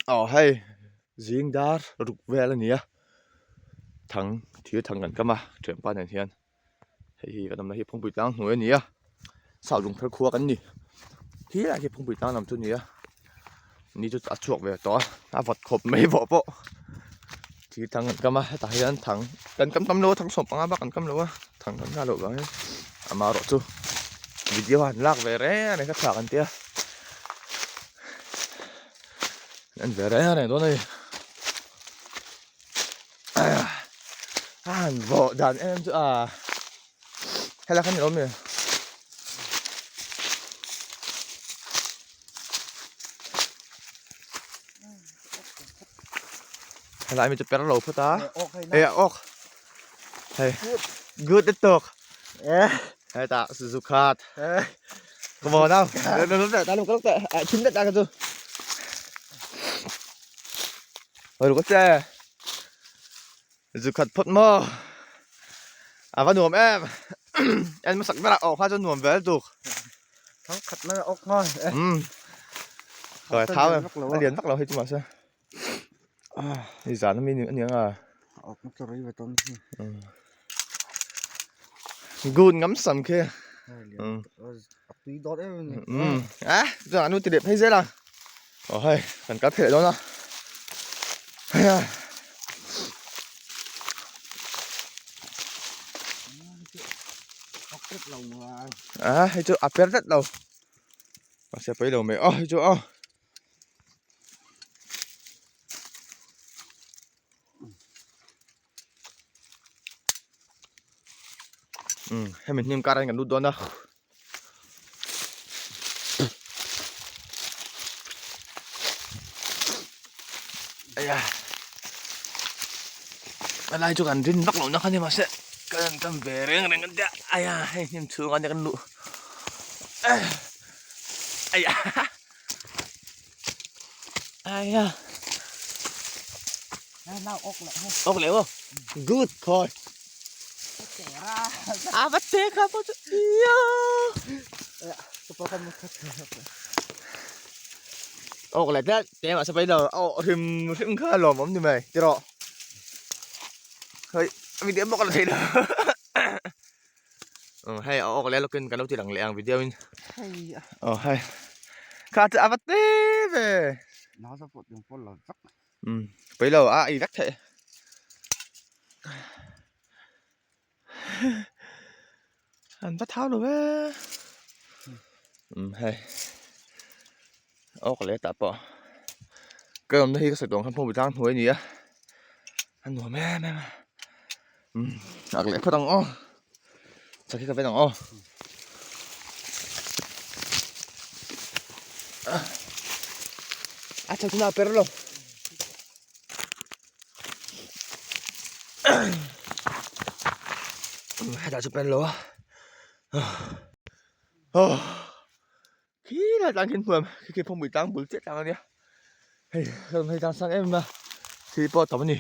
Aw hei zing dar ruk vel a ni a thang thir thang kan kam a thianpa nen hian hei hi kan awmna hi phawngpui tlang hnuai a ni a sau lung thar khua kan ni helai hi phawngpui tlang lam chu a ni a ni chu a chhuak ve tawh a a vawt khawp mai vawh pawh thir thang kan kam a hetah hian thang kan kam tam lo a thang sawm panga bak kan kam lo a thang kan nghal loh vangin amaherawh chu video a han lak ve reng a ni ka thlak an tia. En ve reng reng dawn a ni a han vawh dan em chu a helai khan ni lo mi helai mi chu per lo phawt a e a awk hei good lutuk hetah suzuki Come on now. Ôi có xe. Zu khat phawt maw. A va nuam em. En hmasak berah awk kha chuan nuam vel tuk. Thang khat mai a awk nghal. Um. Rồi tháo em. A lian vak lo hei chu mahse. Ni zan ami a niang a. Awk na chu rei ve tawn hi. Good ngam sam khi. A tui dawt em em ni. A chuan anu ti leh phei zel a. Aw hei kan kal phei leh dawn a. Hei a. A hei chu a per tlat lo. Mahse a pawi lo mai a hei chu a. Hemi hnim kar ah hian kan lut dawn a aya a lai chu kan rin vak loh na kha ni mahse kan han kam ve reng reng a aya hei hnim chhung ah nia kan luh aya. Ai à. Ốc lẹ không? Good thôi. À bắt té khá bao nhiêu. Ốc lẹ thế, té mà sao bây giờ ốc thêm thêm khá lòm ống như mày, chứ rồi. Hơi, mình点bóc là thấy đó. Hei a awk leh lawkin kan lo ti lang leh ang video in. Aw hei. Kha chu a va te ve. Um pawi lo a ei vek theih. An va thau lo ve. Um hei. Awk leh tah pawh. Ka awmna hi ka sawi tawh ang khan hmuh tlang hnuai a ni a. A nuam em em a. Um ak leh phawt ang aw chak hi ka ven ang aw a chak chuna a per lo hetah chu pen lo a aw khi lai tlang khi hmuam khi khi phawngpui tlang bul chiah tlang ania hei hei tlang sang em em a thil pawh a tam a ni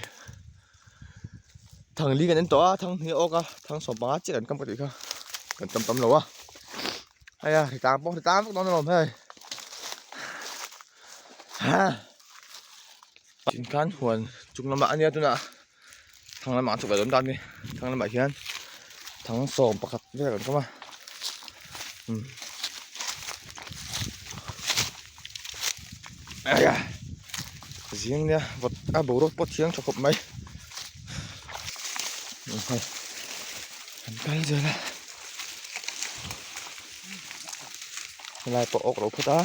thang li kan en tawh a thang hnih a awk a thang sawm panga chiah kan kam ka tih kha kan tam tam lo a hei a hri tlang pawh hri tlang vek dawn alawm hei ha tin khan huan chung lamah ania tunah thang lamah an chhuk ve dawn ta a ni thang lamah hian thang sawm pakhat vel kan awm a umm aia zing nia vawt a boruak pawh thiang tha khawp mai hei an kal zel a helai pawh awk lo phawt a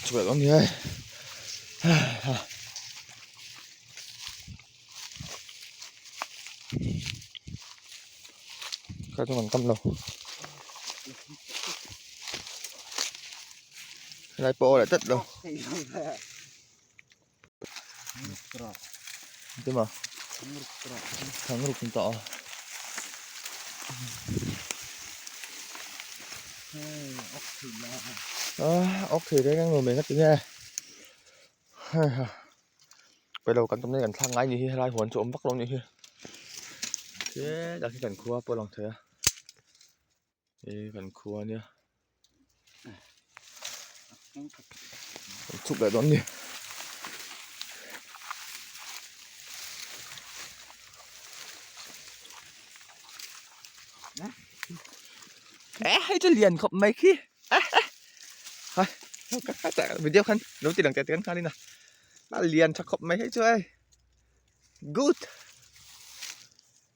chhuah dawn ni hei. Kha chu kan kam lo helai pawh aw leh tlat lo ti maw thang ruk in tawh a awk thei reng reng lo mai ngati nge. Pawilo kan tumna hi kan thlak ngai ni hi helai huan chu awm vak lo ni hi tlem hi kan khua pawh a lang thei a ih kan khua ania. Kan chhuk leh dawn a ni. Eh hei chu lian khawp mai khi eh video khan lo ti lang teh teh khan in a a lian tha khawp mai hei chu hei good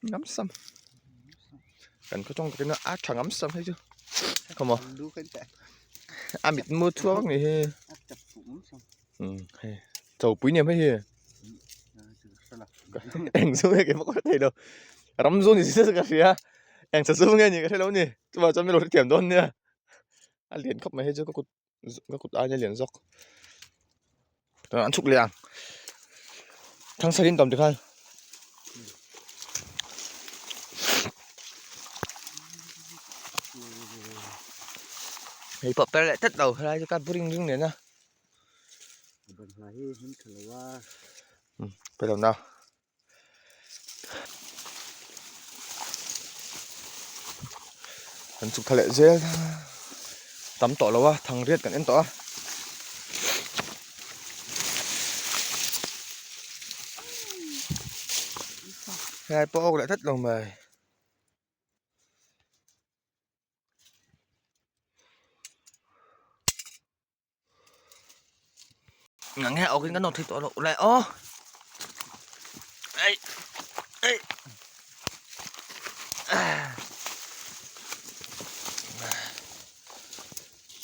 ngam sam kan khaw tawng takin a tha ngam sam hei chu khawmaw a mit mu thuak ni hi hei chopui ni ang hei hi eng chu nge keimah ka hre thei lo ram chu ni se ka hria eng sa chu nge ni ka hre lo ni chuvang chuan min lo hrethiam dawn nia a lian khawp mai hei chu ka kut ka kut aiin a lian zawk an chhuk leh ang thangsarin tam tikhan hei pawh per leh tlat lo helai chu ka buring ring nen a. Banhla hi hmun tha lo a. Pe lo na. Kan chhuk thla leh zel tam tawh lo a thang riat kan en tawh a. Helai pawh awk leh tlat lo mai. Ngang he awkin kan nawr thei tawh loh le aw ei ei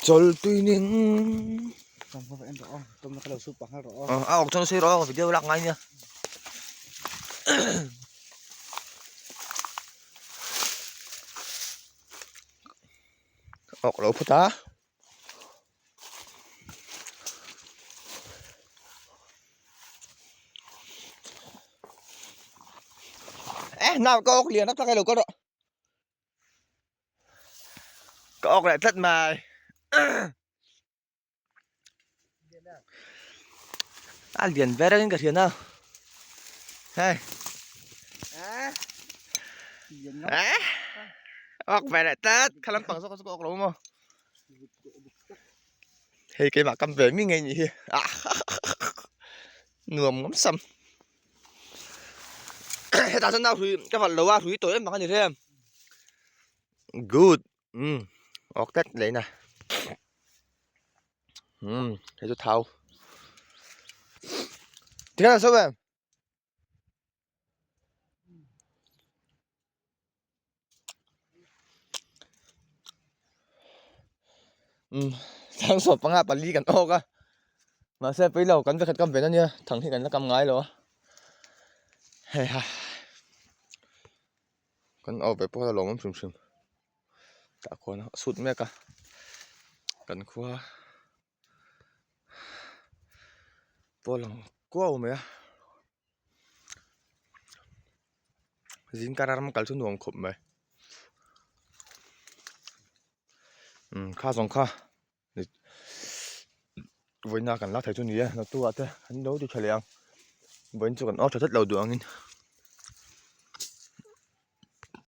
chawl tui ning a awk chuan sawi rawh video lak ngai nia awk lo phawt a. Eh nau ka awk lian a tak lo ka rawh ka awk leh tlat mai a lian ber in ka hria na hei eh awk ve leh tlat kha lampang zawk chu ka awk lo maw. Hei keimah kam ve mi ngei nih hi nuam ngam sam hetah chuan nau hrui ka valh lo a hrui tawih em ang a ni rem good um awk tlat leh in a um hei chu thau tikhan an sawi em. Umm thang sawm panga pali kan awk a mahse pui lo kan vekhat kam ve na nia thang hi kan la kam ngai lo a hei ha kan awk ve pawh a lawmawm hrim hrim tah khuan a sut mek a kan khua pawh a lang kuau mai a. Zingkar a ram kal chu nuam khawp mai umm kha zawng kha vawiina kan lak thei chu ni e naktuk ah te an lo ti tha leh ang vawiin chu kan awk tha tlat lo duh angin.